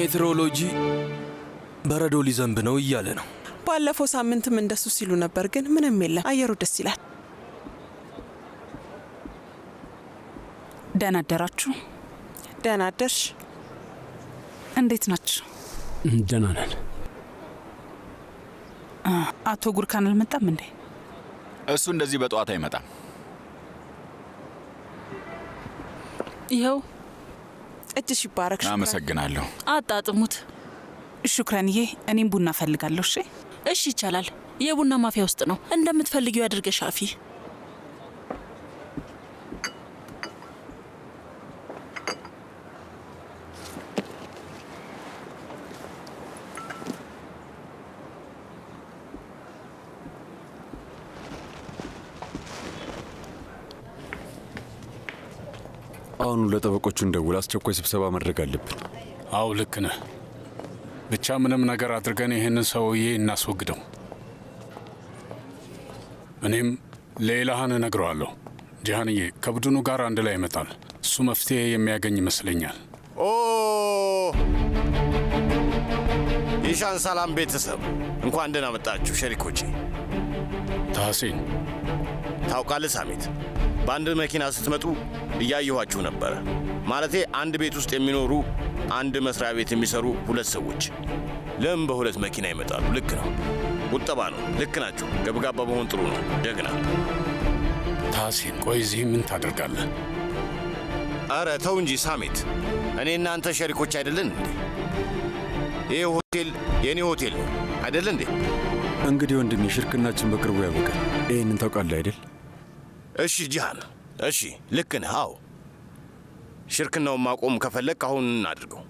ሜትሮሎጂ በረዶ ሊዘንብ ነው እያለ ነው። ባለፈው ሳምንትም እንደሱ ሲሉ ነበር፣ ግን ምንም የለም። አየሩ ደስ ይላል። ደህና አደራችሁ። ደህና አደርሽ። እንዴት ናችሁ? ደህና ነን። አቶ ጉርካን አልመጣም እንዴ? እሱ እንደዚህ በጠዋት አይመጣም። ይኸው እጅሽ ይባረክ። ሹክራን። አመሰግናለሁ። አጣጥሙት። ሹክራንዬ፣ እኔም ቡና እፈልጋለሁ። እሺ እሺ፣ ይቻላል። የቡና ማፊያ ውስጥ ነው። እንደምትፈልጊው ያድርገሽ አፊ። አሁኑ ለጠበቆቹ እንደውል። አስቸኳይ ስብሰባ ማድረግ አለብን። አዎ ልክ ነህ። ብቻ ምንም ነገር አድርገን ይህንን ሰውዬ እናስወግደው። እኔም ሌላህን እነግረዋለሁ። ጂሃንዬ ከቡድኑ ጋር አንድ ላይ ይመጣል። እሱ መፍትሄ የሚያገኝ ይመስለኛል። ኦ የሻን ሰላም ቤተሰብ እንኳን ደህና መጣችሁ ሸሪኮቼ። ታህሴን ታውቃለህ ሳሜት፣ በአንድ መኪና ስትመጡ እያየኋችሁ ነበረ። ማለቴ አንድ ቤት ውስጥ የሚኖሩ አንድ መስሪያ ቤት የሚሰሩ ሁለት ሰዎች ለምን በሁለት መኪና ይመጣሉ? ልክ ነው፣ ቁጠባ ነው። ልክ ናቸው። ገብጋባ መሆን ጥሩ ነው። ጀግና። ታህሴን፣ ቆይ እዚህ ምን ታደርጋለህ? አረ ተው እንጂ ሳሜት፣ እኔ እናንተ ሸሪኮች አይደለን እንዴ? ይህ ሆቴል የእኔ ሆቴል ነው አይደለ እንዴ? እንግዲህ ወንድሜ ሽርክናችን በቅርቡ ያበቃል። ይህንን ታውቃለህ አይደል? እሺ ጂሃን፣ እሺ ልክ ነህ። አዎ ሽርክናውን ማቆም ከፈለግ አሁን እናድርገው።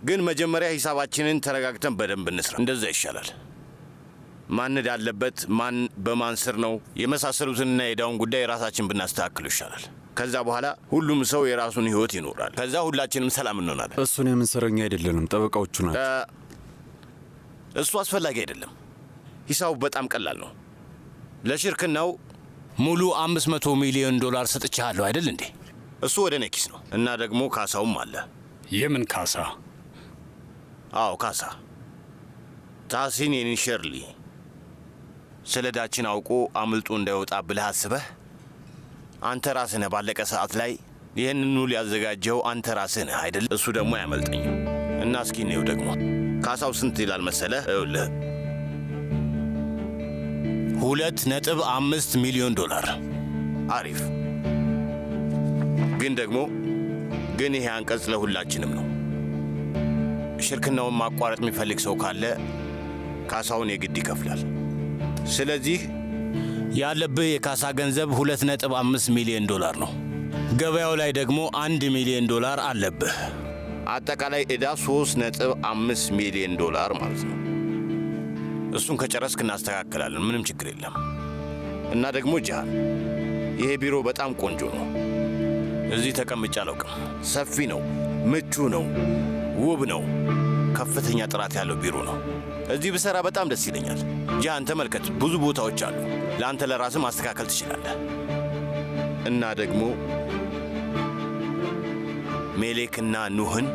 ግን መጀመሪያ ሂሳባችንን ተረጋግተን በደንብ እንስራ። እንደዛ ይሻላል። ማን ዕዳ አለበት፣ ማን በማን ስር ነው የመሳሰሉትንና የዕዳውን ጉዳይ ራሳችን ብናስተካክሉ ይሻላል። ከዛ በኋላ ሁሉም ሰው የራሱን ህይወት ይኖራል። ከዛ ሁላችንም ሰላም እንሆናለን። እሱን የምንሰራው እኛ አይደለንም፣ ጠበቃዎቹ ናቸው። እሱ አስፈላጊ አይደለም። ሂሳቡ በጣም ቀላል ነው። ለሽርክናው ሙሉ 500 ሚሊዮን ዶላር ሰጥቼሃለሁ አይደል እንዴ? እሱ ወደ እኔ ኪስ ነው እና ደግሞ ካሳውም አለ። የምን ካሳ? አዎ ካሳ። ታሲን የኒሸርሊ ስለ ዕዳችን አውቆ አምልጦ እንዳይወጣ ብለህ አስበህ አንተ ራስህ ነህ ባለቀ ሰዓት ላይ ይህንን ውል ያዘጋጀኸው አንተ ራስህ ነህ አይደል? እሱ ደግሞ አያመልጠኝም። እና እስኪ እንየው ደግሞ ካሳው ስንት ይላል መሰለህ? ይኸውልህ 2.5 ሚሊዮን ዶላር። አሪፍ። ግን ደግሞ ግን ይሄ አንቀጽ ለሁላችንም ነው። ሽርክናውን ማቋረጥ የሚፈልግ ሰው ካለ ካሳውን የግድ ይከፍላል። ስለዚህ ያለብህ የካሳ ገንዘብ 2.5 ሚሊዮን ዶላር ነው። ገበያው ላይ ደግሞ 1 ሚሊዮን ዶላር አለብህ። አጠቃላይ ዕዳ 3.5 ሚሊዮን ዶላር ማለት ነው። እሱን ከጨረስክ እናስተካክላለን። ምንም ችግር የለም። እና ደግሞ ጂሃን፣ ይሄ ቢሮ በጣም ቆንጆ ነው። እዚህ ተቀምጬ አላውቅም። ሰፊ ነው፣ ምቹ ነው፣ ውብ ነው። ከፍተኛ ጥራት ያለው ቢሮ ነው። እዚህ ብሰራ በጣም ደስ ይለኛል። ጂሃን ተመልከት፣ ብዙ ቦታዎች አሉ። ለአንተ ለራስህ ማስተካከል ትችላለህ። እና ደግሞ ሜሌክና ኑህን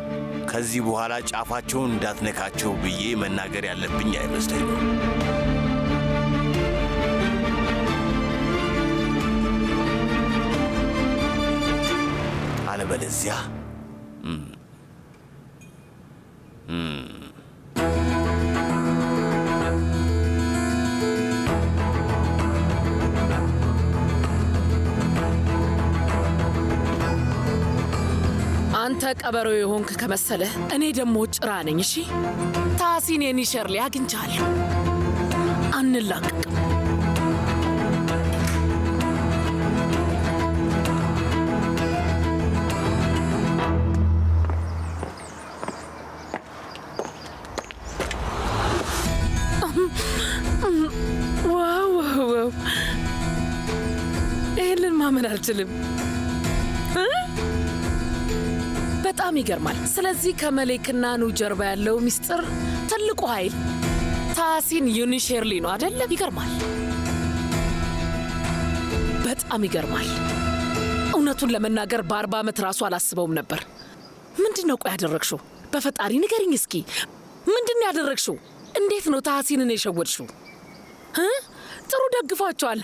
ከዚህ በኋላ ጫፋቸውን እንዳትነካቸው ብዬ መናገር ያለብኝ አይመስለኝም። አለበለዚያ አንተ ቀበሮ የሆንክ ከመሰለህ እኔ ደግሞ ጭራ ነኝ። እሺ ታሲን የኒሸርሊ አግኝቻለሁ። አንላቀቅም። Wow wow wow! ይህንን ማመን አልችልም። በጣም ይገርማል። ስለዚህ ከመሌክና ኑ ጀርባ ያለው ሚስጥር ትልቁ ኃይል ታሲን ዩኒሼርሊ ነው አይደለም? ይገርማል፣ በጣም ይገርማል። እውነቱን ለመናገር በ40 ዓመት ራሱ አላስበውም ነበር። ምንድን ነው ቆይ ያደረግሽው? በፈጣሪ ንገሪኝ እስኪ ምንድን ነው ያደረግሽው? እንዴት ነው ታህሲንን የሸወድሽው? ጥሩ ደግፏቸዋል።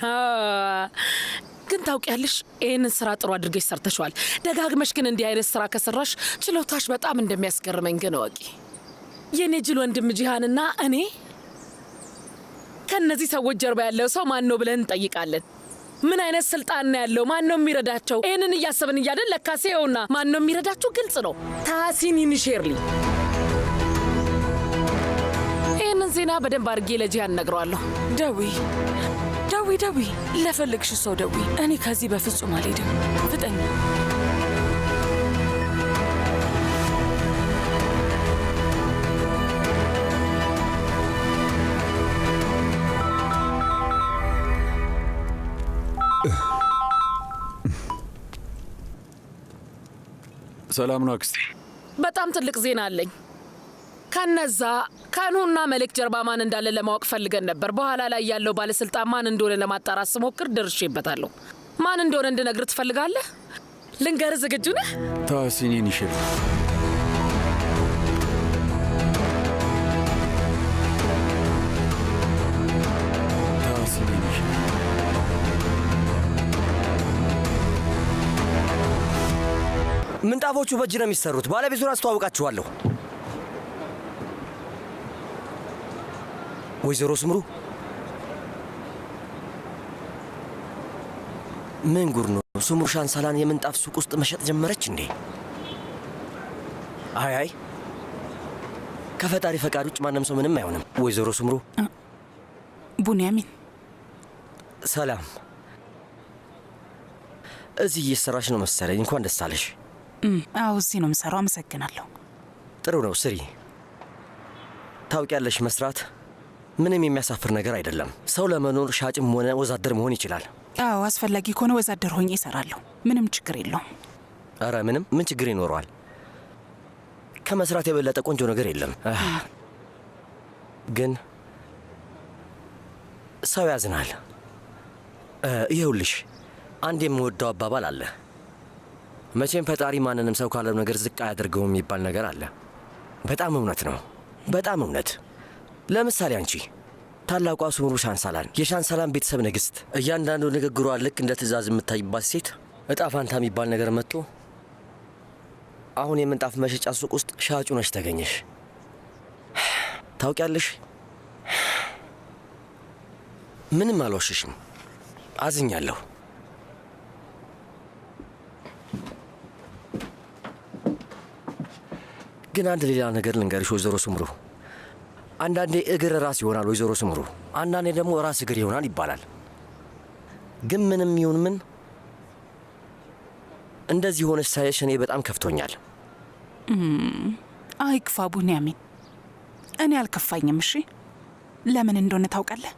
ግን ታውቂያለሽ፣ ይህንን ስራ ጥሩ አድርገሽ ሰርተሽዋል። ደጋግመሽ ግን እንዲህ አይነት ስራ ከሰራሽ ችሎታሽ በጣም እንደሚያስገርመኝ ግን እወቂ። የኔ ጅል ወንድም ጂሃንና እኔ ከእነዚህ ሰዎች ጀርባ ያለው ሰው ማን ነው ብለን እንጠይቃለን። ምን አይነት ስልጣን ነው ያለው? ማን ነው የሚረዳቸው? ይህንን እያሰብን እያለን ለካሴ ይኸውና፣ ማን ነው የሚረዳቸው ግልጽ ነው። ታህሲን ዩኒሼርሊ። ይህንን ዜና በደንብ አድርጌ ለጂሃን እነግረዋለሁ። ደዊ ደዊ ደዊ፣ ለፈለግሽ ሰው ደዊ። እኔ ከዚህ በፍጹም አልሄድም። ፍጠኝ። ሰላም ነው አክስቴ። በጣም ትልቅ ዜና አለኝ። ከነዛ ከኑና መልክ ጀርባ ማን እንዳለ ለማወቅ ፈልገን ነበር። በኋላ ላይ ያለው ባለስልጣን ማን እንደሆነ ለማጣራት ስሞክር ደርሼበታለሁ። ማን እንደሆነ እንድነግር ትፈልጋለህ? ልንገርህ፣ ዝግጁ ነህ? ታህሲን ዩኒሼርሊ። ታህሲን ዩኒሼርሊ። ምንጣፎቹ በእጅ ነው የሚሰሩት። ባለቤቱን አስተዋውቃችኋለሁ። ወይዘሮ ስምሩ፣ ምን ጉድ ነው? ስምሩ ሻንሳላን የምንጣፍ ሱቅ ውስጥ መሸጥ ጀመረች እንዴ? አይ አይ፣ ከፈጣሪ ፈቃድ ውጭ ማንም ሰው ምንም አይሆንም። ወይዘሮ ስምሩ። ቡንያሚን ሰላም። እዚህ እየሰራሽ ነው መሰለኝ። እንኳን ደስ አለሽ። አዎ እዚህ ነው የምሰራው። አመሰግናለሁ። ጥሩ ነው፣ ስሪ። ታውቂያለሽ፣ መስራት ምንም የሚያሳፍር ነገር አይደለም። ሰው ለመኖር ሻጭም ሆነ ወዛደር መሆን ይችላል። አዎ አስፈላጊ ከሆነ ወዛደር ሆኜ እሰራለሁ። ምንም ችግር የለውም። አረ ምንም ምን ችግር ይኖረዋል? ከመስራት የበለጠ ቆንጆ ነገር የለም። ግን ሰው ያዝናል። ይኸውልሽ አንድ የምወደው አባባል አለ። መቼም ፈጣሪ ማንንም ሰው ካለው ነገር ዝቅ አያደርገውም የሚባል ነገር አለ። በጣም እውነት ነው፣ በጣም እውነት። ለምሳሌ አንቺ ታላቋ ስምሩ ሻንሳላን፣ የሻንሳላን ቤተሰብ ንግስት፣ እያንዳንዱ ንግግሯ ልክ እንደ ትእዛዝ የምታይባት ሴት እጣ ፋንታ የሚባል ነገር መጥቶ አሁን የምንጣፍ መሸጫ ሱቅ ውስጥ ሻጩ ነሽ ተገኘሽ። ታውቂያለሽ፣ ምንም አልዋሽሽም፣ አዝኛለሁ። ግን አንድ ሌላ ነገር ልንገርሽ ወይዘሮ ስምሩ። አንዳንዴ እግር ራስ ይሆናል ወይዘሮ ስምሩ፣ አንዳንዴ ደግሞ ራስ እግር ይሆናል ይባላል። ግን ምንም ይሁን ምን እንደዚህ ሆነሽ ሳይሽ እኔ በጣም ከፍቶኛል። አይክፋ ቡንያሚን፣ እኔ አልከፋኝም። እሺ ለምን እንደሆነ ታውቃለህ?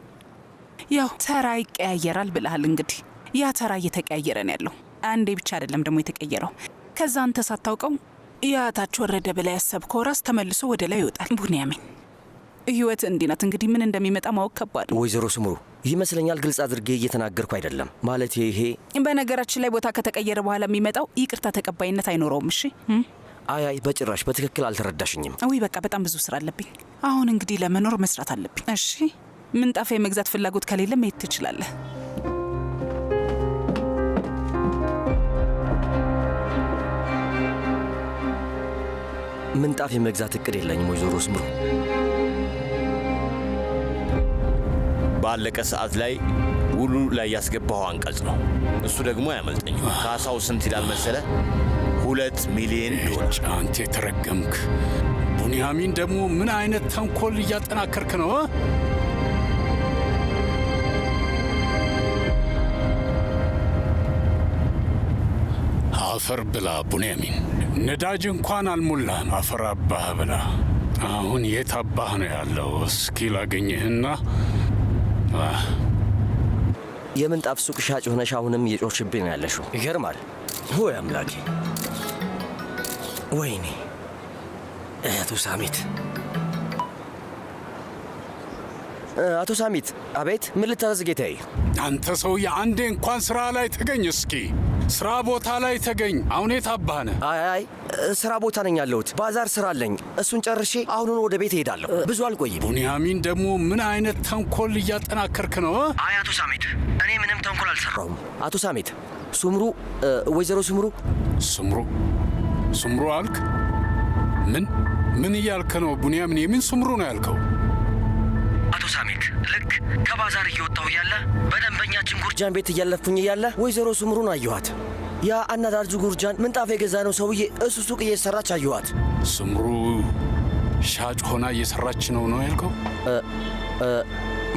ያው ተራ ይቀያየራል ብለሃል። እንግዲህ ያ ተራ እየተቀያየረ ነው ያለው። አንዴ ብቻ አይደለም ደግሞ የተቀየረው። ከዛ አንተ ሳታውቀው ያ ታች ወረደ ብለህ ያሰብከው ራስ ተመልሶ ወደ ላይ ይወጣል። ቡንያሚን፣ ህይወት እንዲህ ናት። እንግዲህ ምን እንደሚመጣ ማወቅ ከባድ ነው። ወይዘሮ ስምሩ፣ ይመስለኛል ግልጽ አድርጌ እየተናገርኩ አይደለም። ማለት ይሄ በነገራችን ላይ ቦታ ከተቀየረ በኋላ የሚመጣው ይቅርታ ተቀባይነት አይኖረውም። እሺ? አይ አይ፣ በጭራሽ በትክክል አልተረዳሽኝም። ውይ በቃ በጣም ብዙ ስራ አለብኝ አሁን። እንግዲህ ለመኖር መስራት አለብኝ። እሺ፣ ምንጣፍ የመግዛት ፍላጎት ከሌለ መሄድ ትችላለህ። ምንጣፍ የመግዛት እቅድ የለኝም ወይዘሮ ስምሩ። ባለቀ ሰዓት ላይ ውሉ ላይ ያስገባው አንቀጽ ነው። እሱ ደግሞ አያመልጠኝም። ካሳው ስንት ይላል መሰለ? 2 ሚሊዮን ዶላር። አንተ የተረገምክ ቡንያሚን፣ ደግሞ ምን አይነት ተንኮል እያጠናከርክ ነው? አፈር ብላ ቡንያሚን፣ ነዳጅ እንኳን አልሞላህም። አፈር አባህ ብላ። አሁን የት አባህ ነው ያለው? እስኪ ላገኝህና። የምንጣፍ ሱቅ ሻጭ ሆነሽ አሁንም እየጮህሽብኝ ነው ያለሽው። ይገርማል። ወይ አምላኬ! ወይኔ አቶ ሳሚት፣ አቶ ሳሚት። አቤት፣ ምን ልታዘዝ ጌታዬ? አንተ ሰውዬ አንዴ እንኳን ስራ ላይ ተገኝ። እስኪ ስራ ቦታ ላይ ተገኝ። አሁን የት አባህ ነህ? አይ አይ፣ ስራ ቦታ ነኝ ያለሁት። ባዛር ስራ አለኝ። እሱን ጨርሼ አሁኑን ወደ ቤት እሄዳለሁ። ብዙ አልቆይም። ቡንያሚን ደግሞ ምን አይነት ተንኮል እያጠናከርክ ነው? አይ አቶ ሳሜት፣ እኔ ምንም ተንኮል አልሰራሁም። አቶ ሳሜት፣ ሱምሩ፣ ወይዘሮ ሱምሩ ሱምሩ ሱምሩ አልክ? ምን ምን እያልክ ነው ቡንያሚን? የምን ሱምሩ ነው ያልከው? አቶ ሳሜት፣ ልክ ከባዛር እየወጣሁ እያለ በደንበኛችን ጉርጃን ቤት እያለፍኩኝ እያለ ወይዘሮ ሱምሩን አየኋት። ያ አናዳርጁ ጉርጃን ምንጣፍ የገዛ ነው ሰውዬ እሱ ሱቅ እየሰራች አየኋት። ሱምሩ ሻጭ ሆና እየሰራች ነው ነው ያልከው?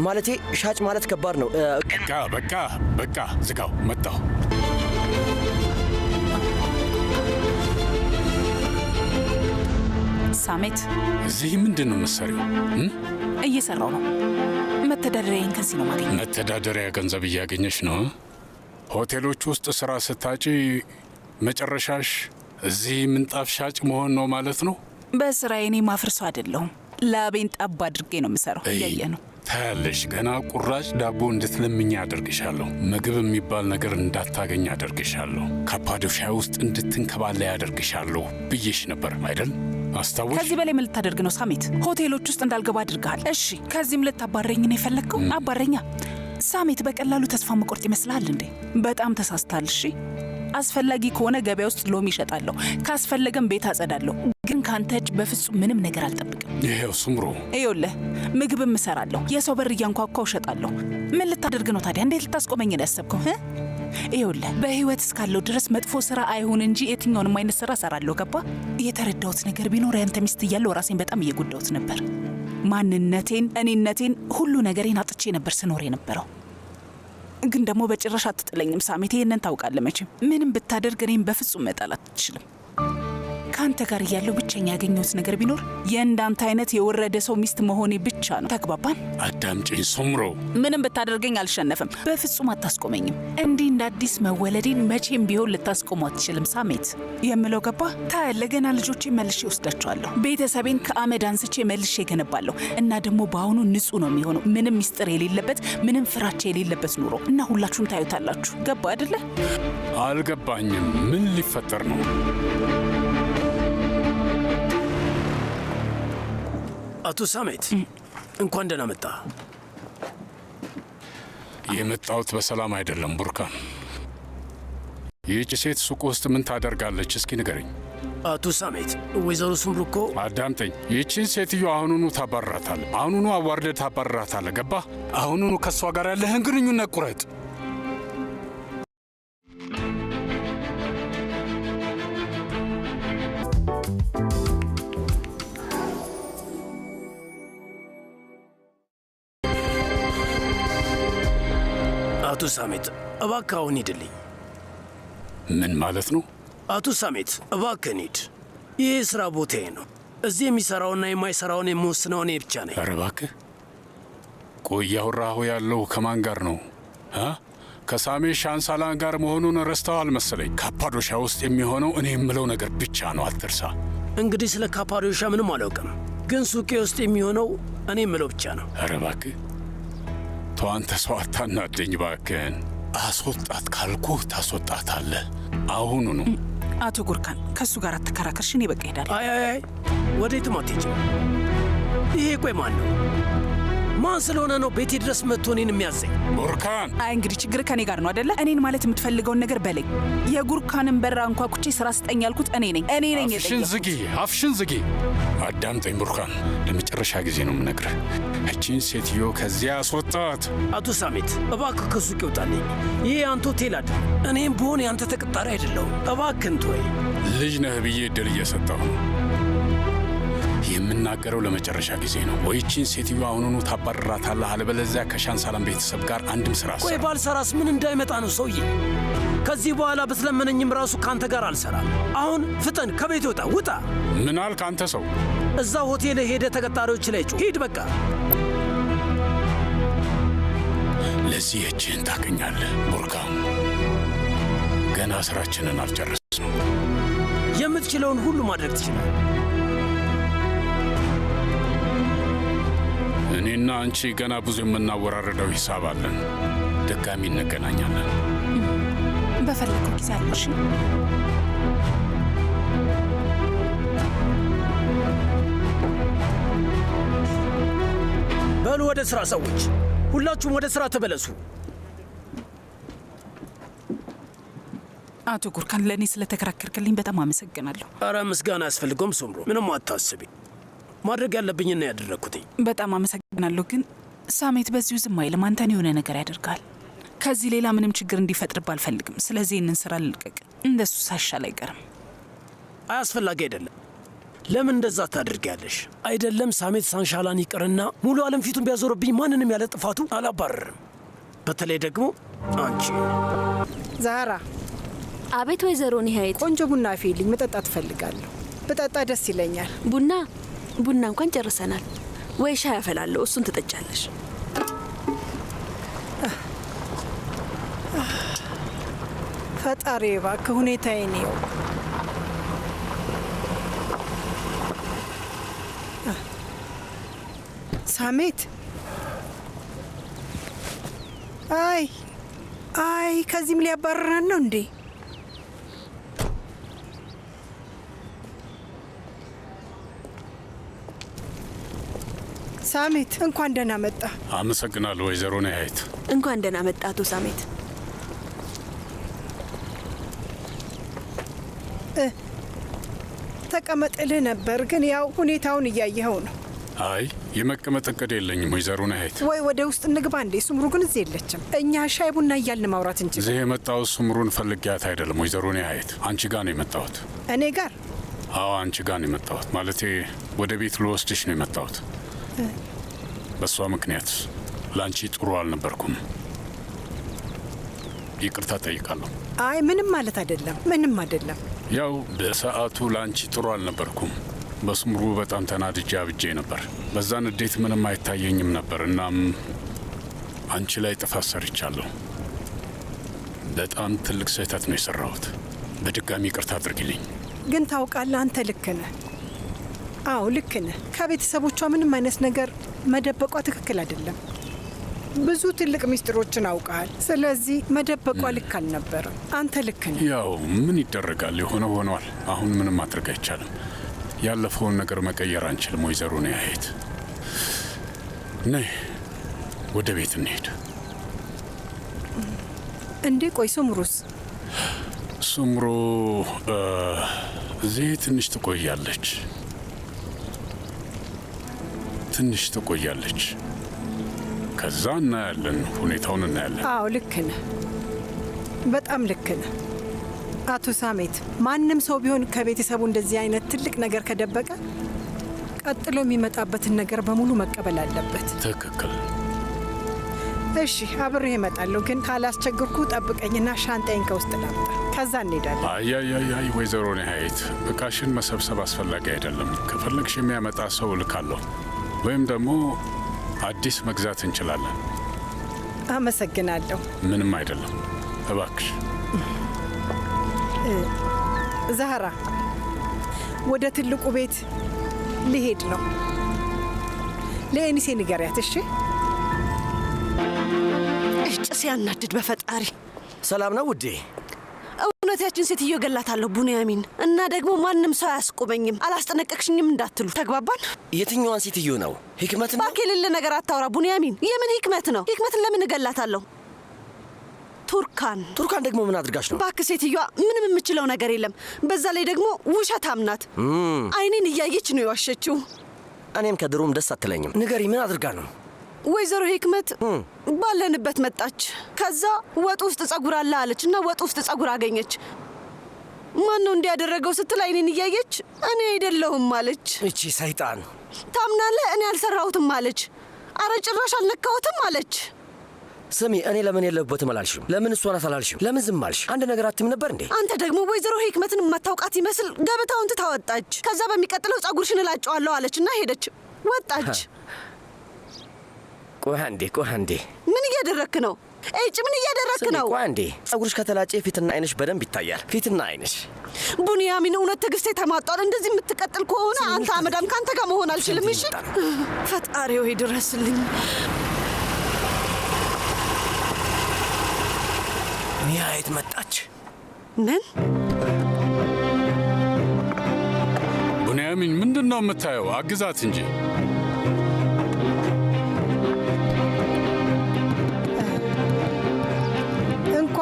ማለቴ ሻጭ ማለት ከባድ ነው። በቃ በቃ በቃ ዝጋው፣ መጣሁ። ሳሜት፣ እዚህ ምንድን ነው የምትሰሪው? እየሰራው ነው። መተዳደሪያዬን ከዚህ ነው ማገኘው። መተዳደሪያ ገንዘብ እያገኘሽ ነው? ሆቴሎች ውስጥ ስራ ስታጪ መጨረሻሽ እዚህ ምንጣፍ ሻጭ መሆን ነው ማለት ነው? በስራዬ እኔ ማፍርሰው አይደለሁም። ላቤን ጠብ አድርጌ ነው የምሰራው። እያየ ነው። ታያለሽ፣ ገና ቁራጭ ዳቦ እንድትለምኝ አደርግሻለሁ። ምግብ የሚባል ነገር እንዳታገኝ አደርግሻለሁ። ካፓዶሻ ውስጥ እንድትንከባለይ አደርግሻለሁ ብዬሽ ነበር አይደል? አስታወሽ? ከዚህ በላይ ምን ልታደርግ ነው ሳሜት? ሆቴሎች ውስጥ እንዳልገባ አድርገሃል። እሺ፣ ከዚህም ልታባረኝ ነው የፈለግከው? አባረኛ ሳሜት። በቀላሉ ተስፋ መቆርጥ ይመስልሃል እንዴ? በጣም ተሳስተሃል። እሺ፣ አስፈላጊ ከሆነ ገበያ ውስጥ ሎሚ እሸጣለሁ፣ ካስፈለገም ቤት አጸዳለሁ። ግን ከአንተ እጅ በፍጹም ምንም ነገር አልጠብቅም። ይሄው ሱምሩ፣ ይኸውልህ ምግብም እሰራለሁ፣ የሰው በር እያንኳኳው እሸጣለሁ። ምን ልታደርግ ነው ታዲያ? እንዴት ልታስቆመኝ ነው ያሰብከው? ይኸውልህ በህይወት እስካለሁ ድረስ መጥፎ ስራ አይሁን እንጂ የትኛውንም አይነት ስራ እሰራለሁ። ገባ? የተረዳሁት ነገር ቢኖር ያንተ ሚስት እያለሁ ራሴን በጣም እየጎዳሁት ነበር። ማንነቴን፣ እኔነቴን፣ ሁሉ ነገሬን አጥቼ ነበር ስኖር የነበረው። ግን ደግሞ በጭራሽ አትጥለኝም ሳሜት፣ ይህንን ታውቃለህ መቼም። ምንም ብታደርግ እኔም በፍጹም መጣል አትችልም። ከአንተ ጋር እያለሁ ብቸኛ ያገኘሁት ነገር ቢኖር የእንዳንተ አይነት የወረደ ሰው ሚስት መሆኔ ብቻ ነው። ተግባባን? አዳምጪኝ ሱምሩ፣ ምንም ብታደርገኝ አልሸነፍም። በፍጹም አታስቆመኝም። እንዲህ እንደ አዲስ መወለዴን መቼም ቢሆን ልታስቆሙ አትችልም ሳሜት። የምለው ገባ? ታያለህ፣ ገና ልጆቼ መልሼ ወስዳቸዋለሁ። ቤተሰቤን ከአመድ አንስቼ መልሼ እገነባለሁ። እና ደግሞ በአሁኑ ንጹህ ነው የሚሆነው። ምንም ሚስጥር የሌለበት፣ ምንም ፍራቻ የሌለበት ኑሮ እና ሁላችሁም ታዩታላችሁ። ገባ አይደለ? አልገባኝም። ምን ሊፈጠር ነው? አቶ ሳሜት እንኳን ደህና መጣ። የመጣሁት በሰላም አይደለም ቡርካን። ይህች ሴት ሱቅ ውስጥ ምን ታደርጋለች? እስኪ ንገረኝ። አቶ ሳሜት፣ ወይዘሮ ሱምሩ እኮ አዳምጠኝ። ይህችን ሴትዮ አሁኑኑ ታባርራታለህ። አሁኑኑ አዋርደህ ታባርራታለህ። ገባህ? አሁኑኑ ከእሷ ጋር ያለህን ግንኙነት ቁረጥ። አቶ ሳሜት እባክህ አሁን ሂድልኝ። ምን ማለት ነው? አቶ ሳሜት እባክህን ሂድ። ይህ የሥራ ቦታዬ ነው። እዚህ የሚሠራውና የማይሠራውን የምወስነው እኔ ብቻ ነኝ። ኧረ እባክህ ቆይ፣ እያወራሁ ያለው ከማን ጋር ነው? ከሳሜ ሻንሳላን ጋር መሆኑን ረስተዋል መሰለኝ። ካፓዶሻ ውስጥ የሚሆነው እኔ የምለው ነገር ብቻ ነው፣ አትርሳ። እንግዲህ ስለ ካፓዶሻ ምንም አላውቅም፣ ግን ሱቄ ውስጥ የሚሆነው እኔ የምለው ብቻ ነው። ኧረ እባክህ ተው አንተ ሰው አታናደኝ እባክህን። አስወጣት ካልኩህ ታስወጣታለህ፣ አሁኑኑ። አቶ ጉርካን ከእሱ ጋር አትከራከርሽ፣ እኔ በቃ እሄዳለሁ። አይ አይ አይ፣ ወዴትም አትሄጂም። ይሄ ቆይ ማን ነው? ማን ስለሆነ ነው ቤቴ ድረስ መጥቶ እኔን የሚያዘኝ? ቡርካን! አይ እንግዲህ ችግር ከኔ ጋር ነው አደለ? እኔን ማለት የምትፈልገውን ነገር በለኝ። የጉርካንን በር አንኳኩቼ ስራ ስጠኝ ያልኩት እኔ ነኝ። እኔ ነኝ አፍሽን ዝጊ፣ አፍሽን ዝጊ። አዳምጠኝ ቡርካን፣ ለመጨረሻ ጊዜ ነው የምነግርህ። እቺን ሴትዮ ከዚያ አስወጣት። አቶ ሳሜት እባክህ ከሱቅ ይውጣልኝ። ይህ የአንተ ሆቴል አይደለም። እኔም ብሆን የአንተ ተቀጣሪ አይደለሁም። እባክህን ተወኝ። ልጅ ነህ ብዬ እድል እየሰጠሁ ነው። የምናገረው ለመጨረሻ ጊዜ ነው። ወይ ይህቺን ሴትዮ አሁኑኑ ታባርራታለህ፣ አለበለዚያ ከሻንሳላም ቤተሰብ ጋር አንድም ስራ ቆይ ባልሰራስ ምን እንዳይመጣ ነው ሰውዬ? ከዚህ በኋላ ብትለመነኝም ራሱ ከአንተ ጋር አልሰራም። አሁን ፍጠን፣ ከቤት ውጣ፣ ውጣ። ምን አልክ አንተ ሰው? እዛ ሆቴል ሄደ ተቀጣሪዎች ላይ ጩህ። ሂድ በቃ። ለዚህ እጅህን ታገኛለህ ቡርካን። ገና ስራችንን አልጨረስንም። የምትችለውን ሁሉ ማድረግ ትችላለህ። እኔና አንቺ ገና ብዙ የምናወራረደው ሂሳብ አለን። ድጋሚ እንገናኛለን። በፈለከው ጊዜ አለሽ። በሉ ወደ ስራ ሰዎች፣ ሁላችሁም ወደ ስራ ተመለሱ። አቶ ጉርካን ለእኔ ስለተከራከርክልኝ በጣም አመሰግናለሁ። አረ ምስጋና አያስፈልገውም ሱምሩ፣ ምንም አታስቢ። ማድረግ ያለብኝና ያደረግኩትኝ። በጣም አመሰግናለሁ። ግን ሳሜት በዚሁ ዝም አይልም። አንተን የሆነ ነገር ያደርጋል። ከዚህ ሌላ ምንም ችግር እንዲፈጥርብ አልፈልግም። ስለዚህ ይህንን ስራ ልልቀቅ። እንደሱ ሳይሻል አይቀርም። አያስፈላጊ አይደለም። ለምን እንደዛ ታደርጊያለሽ? አይደለም ሳሜት ሳንሻላን ይቅርና ሙሉ ዓለም ፊቱን ቢያዞርብኝ ማንንም ያለ ጥፋቱ አላባረርም። በተለይ ደግሞ አንቺ። ዛራ። አቤት ወይዘሮ ኒሀይት። ቆንጆ ቡና አፍይልኝ፣ መጠጣት እፈልጋለሁ። ብጠጣ ደስ ይለኛል። ቡና ቡና እንኳን ጨርሰናል። ወይ ሻይ አፈላለሁ፣ እሱን ትጠጫለሽ። ፈጣሪ እባክህ ሁኔታዬን እየው። ሳሜት፣ አይ አይ፣ ከዚህም ሊያባርረን ነው እንዴ? ሳሜት እንኳን ደህና መጣ። አመሰግናለሁ ወይዘሮ ነሀይት። እንኳን ደህና መጣ አቶ ሳሜት። ተቀመጥልህ ነበር ግን ያው ሁኔታውን እያየኸው ነው። አይ የመቀመጥ እቅድ የለኝም ወይዘሮ ነሀይት። ወይ ወደ ውስጥ እንግባ እንዴ? ሱምሩ ግን እዚህ የለችም። እኛ ሻይ ቡና እያልን ማውራት እንችል። እዚህ የመጣሁት ሱምሩን ፈልጊያት አይደለም ወይዘሮ ነሀይት፣ አንቺ ጋር ነው የመጣሁት። እኔ ጋር? አዎ አንቺ ጋር ነው የመጣሁት። ማለቴ ወደ ቤት ልወስድሽ ነው የመጣሁት። በእሷ ምክንያት ለአንቺ ጥሩ አልነበርኩም። ይቅርታ ጠይቃለሁ። አይ ምንም ማለት አይደለም፣ ምንም አይደለም። ያው በሰዓቱ ለአንቺ ጥሩ አልነበርኩም። በስምሩ በጣም ተናድጄ አብጄ ነበር። በዛ ንዴት ምንም አይታየኝም ነበር። እናም አንቺ ላይ ጥፋት ሰርቻለሁ። በጣም ትልቅ ስህተት ነው የሰራሁት። በድጋሚ ይቅርታ አድርጊልኝ። ግን ታውቃለህ፣ አንተ ልክ ነህ። አዎ ልክ ነህ። ከቤተሰቦቿ ምንም አይነት ነገር መደበቋ ትክክል አይደለም። ብዙ ትልቅ ሚስጥሮችን አውቀሃል። ስለዚህ መደበቋ ልክ አልነበረም። አንተ ልክ ነህ። ያው ምን ይደረጋል፣ የሆነ ሆኗል። አሁን ምንም ማድረግ አይቻልም። ያለፈውን ነገር መቀየር አንችልም። ወይዘሮ ነያየት፣ ነይ ወደ ቤት እንሄድ። እንዴ ቆይ ሱምሩስ? ሱምሩ እዚህ ትንሽ ትቆያለች፣ ትንሽ ትቆያለች። ከዛ እናያለን፣ ሁኔታውን እናያለን። አዎ ልክ ነህ፣ በጣም ልክ ነህ አቶ ሳሜት። ማንም ሰው ቢሆን ከቤተሰቡ እንደዚህ አይነት ትልቅ ነገር ከደበቀ ቀጥሎ የሚመጣበትን ነገር በሙሉ መቀበል አለበት። ትክክል። እሺ አብሬህ እመጣለሁ፣ ግን ካላስቸግርኩ ጠብቀኝና ሻንጣዬን ከውስጥ ላምጣ፣ ከዛ እንሄዳለን። አይ አይ አይ አይ ወይዘሮ ነሀይት እቃሽን መሰብሰብ አስፈላጊ አይደለም። ከፈለግሽ የሚያመጣ ሰው እልካለሁ፣ ወይም ደግሞ አዲስ መግዛት እንችላለን። አመሰግናለሁ። ምንም አይደለም፣ እባክሽ። ዛህራ፣ ወደ ትልቁ ቤት ልሄድ ነው። ለኤኒሴ ንገሪያት እሺ። ጭስ ያናድድ በፈጣሪ። ሰላም ነው ውዴ? እውነት ያችን ሴትዮ ገላታለሁ ቡንያሚን። እና ደግሞ ማንም ሰው አያስቆመኝም። አላስጠነቀቅሽኝም እንዳትሉ፣ ተግባባን? የትኛዋን ሴትዮ ነው? ህክመት ነው? እባክህ የሌለ ነገር አታውራ ቡንያሚን። የምን ህክመት ነው? ህክመትን ለምን እገላታለሁ? ቱርካን። ቱርካን ደግሞ ምን አድርጋሽ ነው? እባክህ ሴትዮዋ ምንም የምችለው ነገር የለም። በዛ ላይ ደግሞ ውሸታም ናት። አይኔን እያየች ነው የዋሸችው። እኔም ከድሮም ደስ አትለኝም። ንገሪ፣ ምን አድርጋ ነው? ወይዘሮ ህክመት ባለንበት መጣች። ከዛ ወጥ ውስጥ ጸጉር አለ አለች እና ወጥ ውስጥ ጸጉር አገኘች። ማን ነው እንዲያደረገው ስትል አይኔን እያየች እኔ አይደለሁም አለች። እቺ ሰይጣን! ታምናለህ? እኔ አልሰራሁትም አለች። አረ ጭራሽ አልነካሁትም አለች። ስሚ፣ እኔ ለምን የለሁበትም አላልሽም? ለምን እሷ ናት አላልሽም? ለምን ዝም አልሽ? አንድ ነገር አትይም ነበር እንዴ? አንተ ደግሞ ወይዘሮ ህክመትን የማታውቃት ይመስል ገበታውን ትታ ወጣች። ከዛ በሚቀጥለው ጸጉርሽን እላጨዋለሁ አለች እና ሄደች፣ ወጣች። ቆይ አንዴ፣ ቆይ አንዴ። ምን እያደረክ ነው? እጭ ምን እያደረክ ነው? ቆይ አንዴ። ጸጉርሽ ከተላጨ ፊትና አይንሽ በደንብ ይታያል። ፊትና አይንሽ። ቡንያሚን፣ እውነት ትዕግስቴ ተሟጧል። እንደዚህ የምትቀጥል ከሆነ አንተ አመዳም፣ ከአንተ ጋር መሆን አልችልም። እሺ፣ ፈጣሪ ሆይ ድረስልኝ። ኒሃየት መጣች። ምን? ቡንያሚን፣ ምንድን ነው የምታየው? አግዛት እንጂ።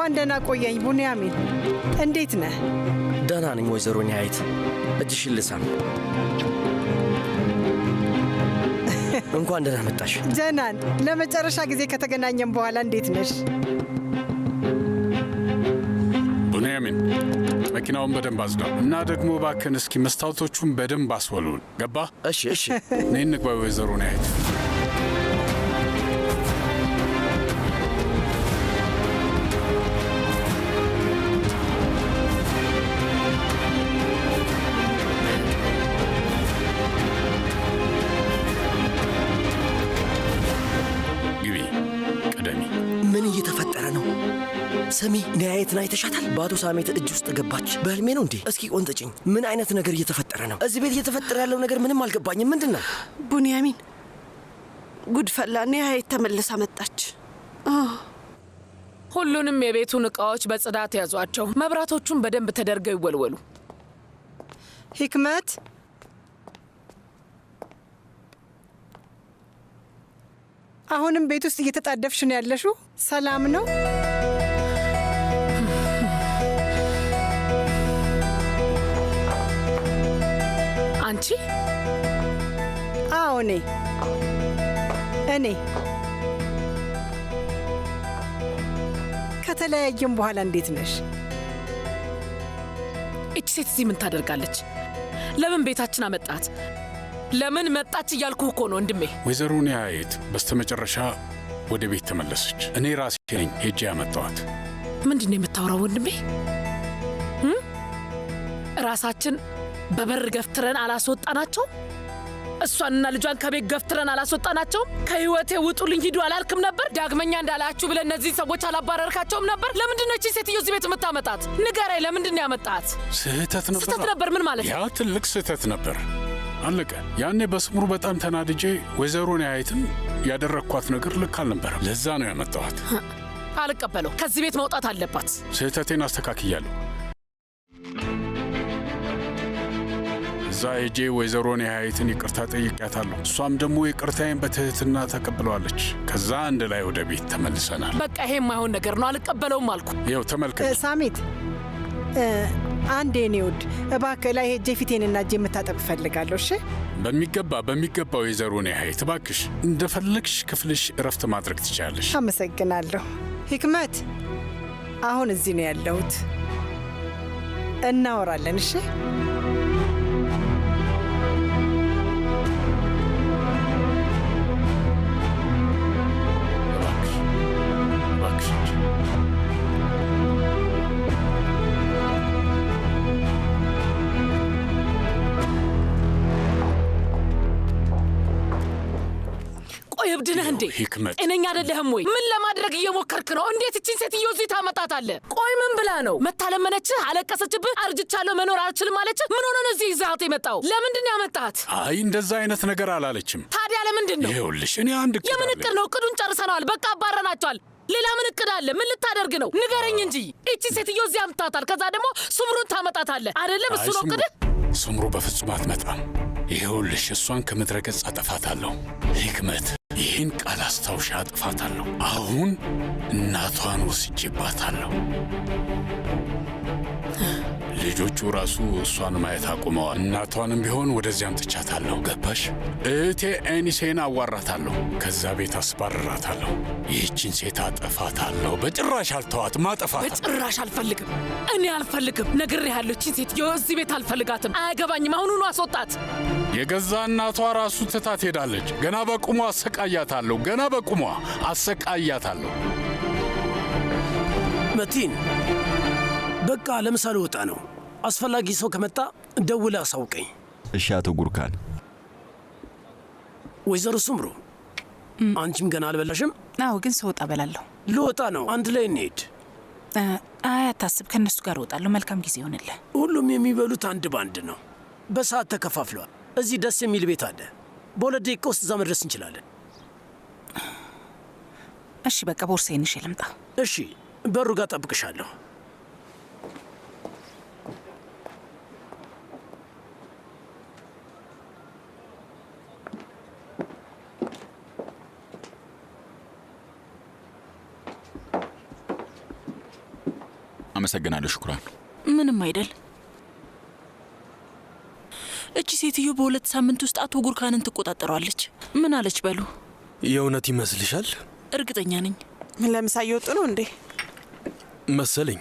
እንኳን ደህና ቆየኝ ቡንያሚን። እንዴት ነህ? ደህና ነኝ ወይዘሮ ኒሃየት። እጅሽን ልሳም። እንኳን ደህና መጣሽ። ጀናን፣ ለመጨረሻ ጊዜ ከተገናኘን በኋላ እንዴት ነሽ? ቡንያሚን፣ መኪናውን በደንብ አጽዳው እና ደግሞ እባክህን እስኪ መስታወቶቹን በደንብ አስወልውል። ገባ? እሺ፣ እሺ። ነይ እንግባ ወይዘሮ ኒሃየት። ግቢ፣ ቅደሚ። ምን እየተፈጠረ ነው? ስሚ፣ ኒሃየትን አይተሻታል? በአቶ ሳሜት እጅ ውስጥ ገባች። በህልሜ ነው እንዴ? እስኪ ቆንጥጭኝ። ምን አይነት ነገር እየተፈጠረ ነው? እዚህ ቤት እየተፈጠረ ያለው ነገር ምንም አልገባኝም። ምንድን ነው? ቡንያሚን፣ ጉድፈላ። ኒሃየት ተመልሳ መጣች። ሁሉንም የቤቱን እቃዎች በጽዳት ያዟቸው። መብራቶቹን በደንብ ተደርገው ይወልወሉ። ሂክመት፣ አሁንም ቤት ውስጥ እየተጣደፍሽ ነው ያለሽው? ሰላም ነው? አንቺ? አዎ እኔ እኔ ከተለያየም በኋላ እንዴት ነሽ? እቺ ሴት እዚህ ምን ታደርጋለች? ለምን ቤታችን አመጣት? ለምን መጣች እያልኩ እኮ ነው ወንድሜ። ወይዘሮ ኒሃየት በስተመጨረሻ ወደ ቤት ተመለሰች። እኔ ራሴ ነኝ ሄጄ ያመጣኋት። ምንድን ነው የምታወራው ወንድሜ? ራሳችን በበር ገፍትረን አላስወጣናቸው? እሷንና ልጇን ከቤት ገፍትረን አላስወጣናቸውም? ከህይወቴ ውጡልኝ ሂዱ አላልክም ነበር? ዳግመኛ እንዳላችሁ ብለህ እነዚህን ሰዎች አላባረርካቸውም ነበር? ለምንድን ነው ይህቺን ሴትዮ እዚህ ቤት የምታመጣት? ንገረኝ፣ ለምንድን ነው ያመጣት? ስህተት ነበር። ስህተት ነበር። ምን ማለት ያ ነው? ትልቅ ስህተት ነበር። አለቀ። ያኔ በስምሩ በጣም ተናድጄ ወይዘሮ ኒሃየትን ያደረግኳት ነገር ልክ አልነበረም። ለዛ ነው ያመጣኋት። አልቀበለው። ከዚህ ቤት መውጣት አለባት። ስህተቴን አስተካክያለሁ። እዛ ሄጄ ወይዘሮ ኒሃየትን ይቅርታ ጠይቄያታለሁ። እሷም ደግሞ ይቅርታዬን በትህትና ተቀብለዋለች። ከዛ አንድ ላይ ወደ ቤት ተመልሰናል። በቃ ይሄ የማይሆን ነገር ነው። አልቀበለውም አልኩ። ይኸው ተመልከች። ሳሜት፣ አንዴ የኔ ውድ እባክህ ላይ ሄጄ ፊቴንና እጄ የምታጠብ እፈልጋለሁ። እሺ? በሚገባ በሚገባ ወይዘሮ ኒሃየት እባክሽ እንደፈለግሽ ክፍልሽ እረፍት ማድረግ ትችያለሽ። አመሰግናለሁ። ሂክመት፣ አሁን እዚህ ነው ያለሁት። እናወራለን። እሺ? እባክሽ እባክሽ እንጂ። ቆይ እብድ ነህ እንዴ? ሂክመት፣ ጤነኛ አይደለህም ወይ? ምን ለማድረግ እየሞከርክ ነው? እንዴት እቺን ሴትዮ እዚህ ታመጣታለህ? ቆይ ምን ብላ ነው? መታለመነችህ? አለቀሰችብህ? አርጅቻለሁ መኖር አልችልም አለችህ? ምን ሆነ ነው እዚህ ይዘሃት የመጣው? ለምንድን ነው ያመጣሃት? አይ እንደዛ አይነት ነገር አላለችም። ታዲያ ለምንድን ነው? ይኸውልሽ እኔ አንድ እቅድ የምን አለኝ። እቅድ ነው? እቅዱን ጨርሰነዋል። በቃ አባረናቸዋል። ሌላ ምን እቅድ አለ? ምን ልታደርግ ነው? ንገረኝ እንጂ። እቺ ሴትዮ እዚህ አምጥታታል። ከዛ ደግሞ ሱምሩን ታመጣታለህ አይደለም? እሱ አይ ነው ስምሩ፣ እቅድህ? ስምሩ በፍጹም አትመጣም። ይኸውልሽ እሷን ከምድረ ገጽ አጠፋታለሁ። ሂክመት፣ ይህን ቃል አስታውሻ አጥፋታለሁ። አሁን እናቷን ወስጄባታለሁ። ልጆቹ ራሱ እሷን ማየት አቁመዋል። እናቷንም ቢሆን ወደዚያ አምጥቻታለሁ። ገባሽ? እህቴ ኤኒሴን አዋራታለሁ። ከዛ ቤት አስባርራታለሁ። ይህችን ሴት አጠፋታለሁ። በጭራሽ አልተዋትም፣ አጠፋታለሁ። በጭራሽ አልፈልግም። እኔ አልፈልግም። ነግሬሃለሁ። እቺን ሴትዮ እዚህ ቤት አልፈልጋትም። አያገባኝም። አሁኑኑ አስወጣት። የገዛ እናቷ ራሱ ትታት ሄዳለች። ገና በቁሟ አሰቃያታለሁ። ገና በቁሟ አሰቃያታለሁ። መቲን፣ በቃ ለምሳ ልወጣ ነው። አስፈላጊ ሰው ከመጣ ደውለህ አሳውቀኝ። እሺ አቶ ጉርካን። ወይዘሮ ስምሩ፣ አንቺም ገና አልበላሽም? አዎ፣ ግን ስወጣ እበላለሁ። ልወጣ ነው። አንድ ላይ እንሄድ። አይ አታስብ፣ ከእነሱ ጋር እወጣለሁ። መልካም ጊዜ ይሆንልህ። ሁሉም የሚበሉት አንድ ባንድ ነው። በሰዓት ተከፋፍለዋል። እዚህ ደስ የሚል ቤት አለ። በ2 ደቂቃ ውስጥ እዛ መድረስ እንችላለን። እሺ፣ በቃ ቦርሳዬን ይዤ ልምጣ። እሺ፣ በሩ ጋር ጠብቅሻለሁ። አመሰግናለሁ ሹክራን። ምንም አይደል። እቺ ሴትዮ በ2 ሳምንት ውስጥ አቶ ጉርካንን ትቆጣጠረዋለች። ምን አለች በሉ? የእውነት ይመስልሻል? እርግጠኛ ነኝ። ለምሳ እየወጡ ነው እንዴ? መሰለኝ።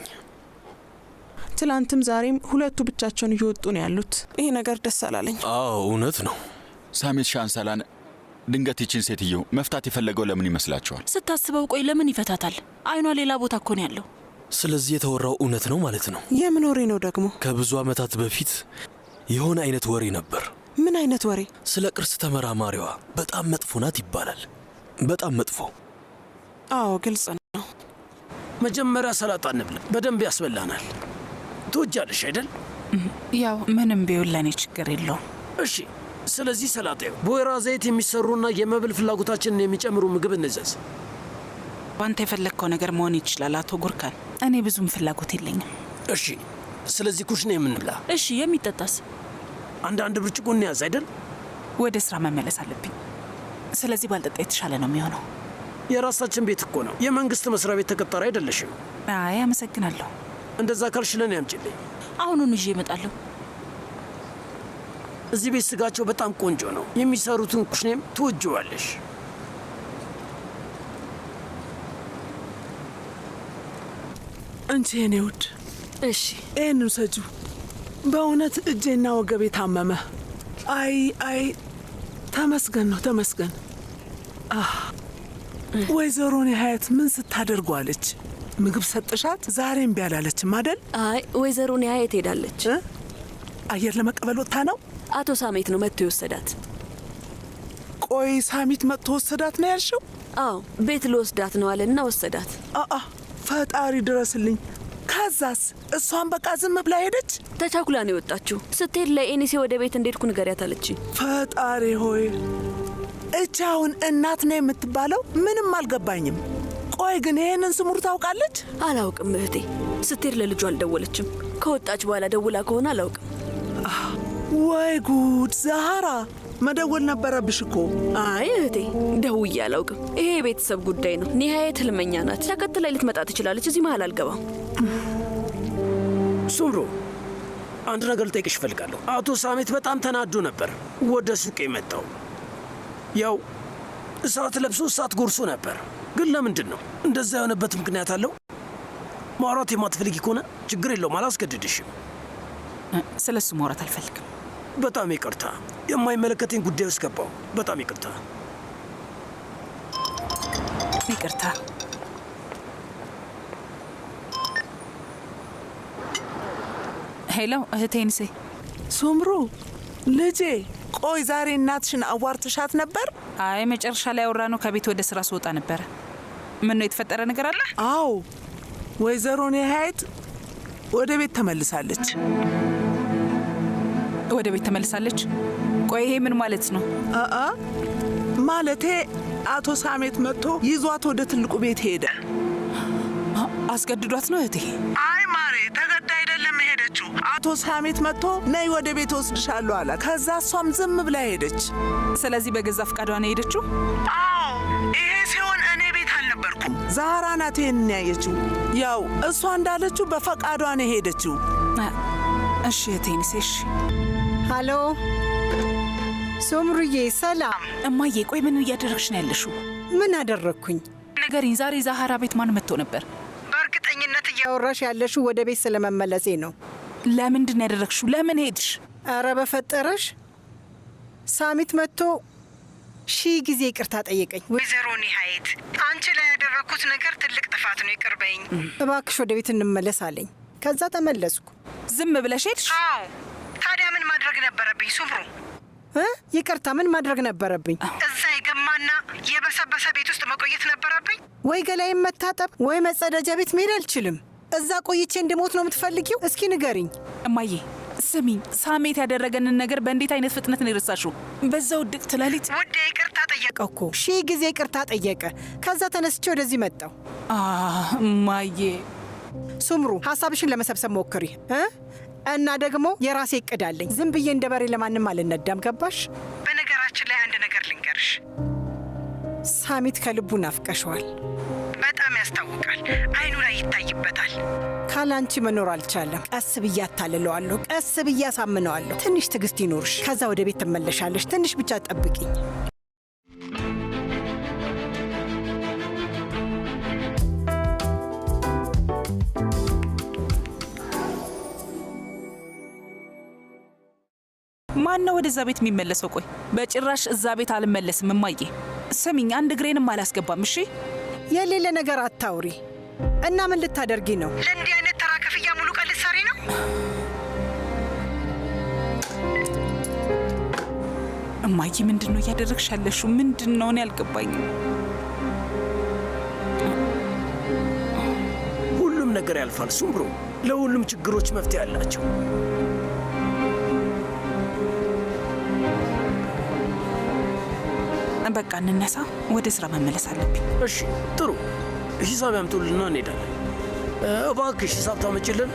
ትላንትም ዛሬም ሁለቱ ብቻቸውን እየወጡ ነው ያሉት። ይሄ ነገር ደስ አላለኝ። አዎ እውነት ነው። ሳሚት ሻንሰላን ድንገት ይችን ሴትዮ መፍታት የፈለገው ለምን ይመስላችኋል? ስታስበው ቆይ ለምን ይፈታታል? አይኗ ሌላ ቦታ እኮ ነው ያለው። ስለዚህ የተወራው እውነት ነው ማለት ነው። የምን ወሬ ነው ደግሞ? ከብዙ ዓመታት በፊት የሆነ አይነት ወሬ ነበር። ምን አይነት ወሬ? ስለ ቅርስ ተመራማሪዋ በጣም መጥፎ ናት ይባላል። በጣም መጥፎ። አዎ ግልጽ ነው። መጀመሪያ ሰላጣ እንብላ፣ በደንብ ያስበላናል። ትወጃለሽ አይደል? ያው ምንም ቢሆን ለእኔ ችግር የለውም። እሺ፣ ስለዚህ ሰላጣ በወይራ ዘይት የሚሰሩና የመብል ፍላጎታችንን የሚጨምሩ ምግብ እንዘዝ። ባንተ የፈለግከው ነገር መሆን ይችላል አቶ ጉርካን። እኔ ብዙም ፍላጎት የለኝም። እሺ፣ ስለዚህ ኩሽና የምንብላ። እሺ፣ የሚጠጣስ? አንዳንድ ብርጭቆ እንያዝ አይደል? ወደ ስራ መመለስ አለብኝ። ስለዚህ ባልጠጣ የተሻለ ነው የሚሆነው። የራሳችን ቤት እኮ ነው። የመንግስት መስሪያ ቤት ተቀጣሪ አይደለሽም። አይ አመሰግናለሁ። እንደዛ ካልሽ ለኔ አምጪልኝ። አሁኑን ይዤ እመጣለሁ። እዚህ ቤት ስጋቸው በጣም ቆንጆ ነው። የሚሰሩትን ኩሽኔም ትወጂዋለሽ። እንቺ የኔ ውድ፣ እሺ ይህን ውሰጂው። በእውነት እጄና ወገቤ ታመመ። አይ አይ፣ ተመስገን ነው ተመስገን። ወይዘሮ ኒሀየት ምን ስታደርጓለች? ምግብ ሰጥሻት? ዛሬ እምቢ አላለችም አይደል? አይ ወይዘሮ ኒሀየት ሄዳለች። አየር ለመቀበል ወጥታ ነው? አቶ ሳሜት ነው መጥቶ የወሰዳት። ቆይ ሳሚት መጥቶ ወሰዳት ነው ያልሽው? አዎ ቤት ልወስዳት ነው አለና ወሰዳት። አአ ፈጣሪ ድረስልኝ። ከዛስ እሷን በቃ ዝም ብላ ሄደች? ተቻኩላ ነው የወጣችው። ስትሄድ ለኤኒሴ ወደ ቤት እንደሄድኩ ንገሪያት አለችኝ። ፈጣሪ ሆይ፣ እቺ አሁን እናት ነው የምትባለው? ምንም አልገባኝም። ቆይ ግን ይሄንን ስሙር ታውቃለች? አላውቅም እህቴ። ስትሄድ ለልጇ አልደወለችም። ከወጣች በኋላ ደውላ ከሆነ አላውቅም። ወይ ጉድ! ዛሃራ መደወል ነበረብሽ እኮ። አይ እህቴ ደውዬ አላውቅም። ይሄ የቤተሰብ ጉዳይ ነው። ኒሀየት ህልመኛ ናት። ተከትላይ ልትመጣ ትችላለች። እዚህ መሀል አልገባም። ሱምሩ፣ አንድ ነገር ልጠይቅሽ እፈልጋለሁ። አቶ ሳሜት በጣም ተናዶ ነበር ወደ ሱቅ የመጣው። ያው እሳት ለብሶ እሳት ጎርሶ ነበር። ግን ለምንድን ነው እንደዛ የሆነበት ምክንያት አለው? ማውራት የማትፈልጊ ከሆነ ችግር የለውም፣ አላስገድድሽም። ስለ እሱ ማውራት አልፈልግም። በጣም ይቅርታ፣ የማይመለከተኝ ጉዳይ ውስጥ ገባሁ። በጣም ይቅርታ። ይቅርታ። ሄሎ እህቴ ንሴ። ሱምሩ ልጄ፣ ቆይ ዛሬ እናትሽን አዋርተሻት ነበር? አይ መጨረሻ ላይ ያወራነው ከቤት ወደ ስራ ስወጣ ነበረ። ምን ነው የተፈጠረ ነገር አለ? አዎ ወይዘሮ ኒሀየት ወደ ቤት ተመልሳለች። ወደ ቤት ተመልሳለች? ቆይ ይሄ ምን ማለት ነው? አአ ማለቴ አቶ ሳሜት መጥቶ ይዟት ወደ ትልቁ ቤት ሄደ። አስገድዷት ነው እህቴ? አይ ማሬ፣ ተገዳ አይደለም የሄደችው። አቶ ሳሜት መጥቶ ነይ ወደ ቤት ወስድሻለሁ አላት። ከዛ እሷም ዝም ብላ ሄደች። ስለዚህ በገዛ ፈቃዷ ነው የሄደችው? አዎ፣ ይሄ ሲሆን እኔ ቤት አልነበርኩም። ዛህራ ናት ይሄንን ያየችው። ያው እሷ እንዳለችው በፈቃዷ ነው የሄደችው። እሺ እህቴ ንሴ፣ እሺ። ሀሎ ሱምሩዬ፣ ሰላም። እማዬ፣ ቆይ ምን እያደረግሽ ነው ያለሽው? ምን አደረግኩኝ? ንገሪኝ። ዛሬ ዛህራ ቤት ማን መጥቶ ነበር? በእርግጠኝነት እያወራሽ ያለሽው ወደ ቤት ስለመመለሴ ነው። ለምንድን ነው ያደረግሽው? ለምን ሄድሽ? ኧረ በፈጠረሽ፣ ሳሚት መጥቶ 1000 ጊዜ ይቅርታ ጠየቀኝ። ወይዘሮ ኒሀየት፣ አንቺ ላይ ያደረግኩት ነገር ትልቅ ጥፋት ነው፣ ይቅር በይኝ እባክሽ፣ ወደ ቤት እንመለስ አለኝ። ከዛ ተመለስኩ። ዝም ብለሽ ሄድሽ? አዎ። ታዲያ ምን ማድረግ ነበረብኝ ሱምሩ? ይቅርታ፣ ምን ማድረግ ነበረብኝ? እዛ የገማና የበሰበሰ ቤት ውስጥ መቆየት ነበረብኝ ወይ? ገላዬን መታጠብ ወይ መጸዳጃ ቤት መሄድ አልችልም። እዛ ቆይቼ እንድሞት ነው የምትፈልጊው? እስኪ ንገሪኝ። እማዬ ስሚኝ፣ ሳሜት ያደረገንን ነገር በእንዴት አይነት ፍጥነት ነው የረሳሽው? በዛው ድቅት ሌሊት ውዴ ይቅርታ ጠየቀ እኮ፣ 1000 ጊዜ ይቅርታ ጠየቀ። ከዛ ተነስቼ ወደዚህ መጣሁ። እማዬ። ሱምሩ፣ ሀሳብሽን ለመሰብሰብ ሞክሪ እና ደግሞ የራሴ እቅድ አለኝ። ዝም ብዬ እንደ በሬ ለማንም አልነዳም። ገባሽ? በነገራችን ላይ አንድ ነገር ልንገርሽ፣ ሳሚት ከልቡ ናፍቀሽዋል። በጣም ያስታውቃል። አይኑ ላይ ይታይበታል። ካላንቺ መኖር አልቻለም። ቀስ ብዬ አታልለዋለሁ፣ ቀስ ብዬ አሳምነዋለሁ። ትንሽ ትዕግስት ይኖርሽ፣ ከዛ ወደ ቤት ትመለሻለሽ። ትንሽ ብቻ ጠብቂኝ። ማን ነው ወደዛ ቤት የሚመለሰው? ቆይ በጭራሽ እዛ ቤት አልመለስም። እማዬ ስሚኝ፣ አንድ እግሬንም አላስገባም። እሺ፣ የሌለ ነገር አታውሪ። እና ምን ልታደርጊ ነው? ለእንዲህ አይነት ተራ ክፍያ ሙሉ ቀን ልትሰሪ ነው? እማዬ ምንድን ነው እያደረግሽ ያለሽው? ምንድን ነው? እኔ አልገባኝም። ሁሉም ነገር ያልፋል ሱምብሮ። ለሁሉም ችግሮች መፍትሄ አላቸው። በቃ እንነሳ፣ ወደ ስራ መመለስ አለብኝ። እሺ ጥሩ፣ ሂሳብ ያምጡልና እንሄዳለን። እባክሽ ሂሳብ ታመጭልን?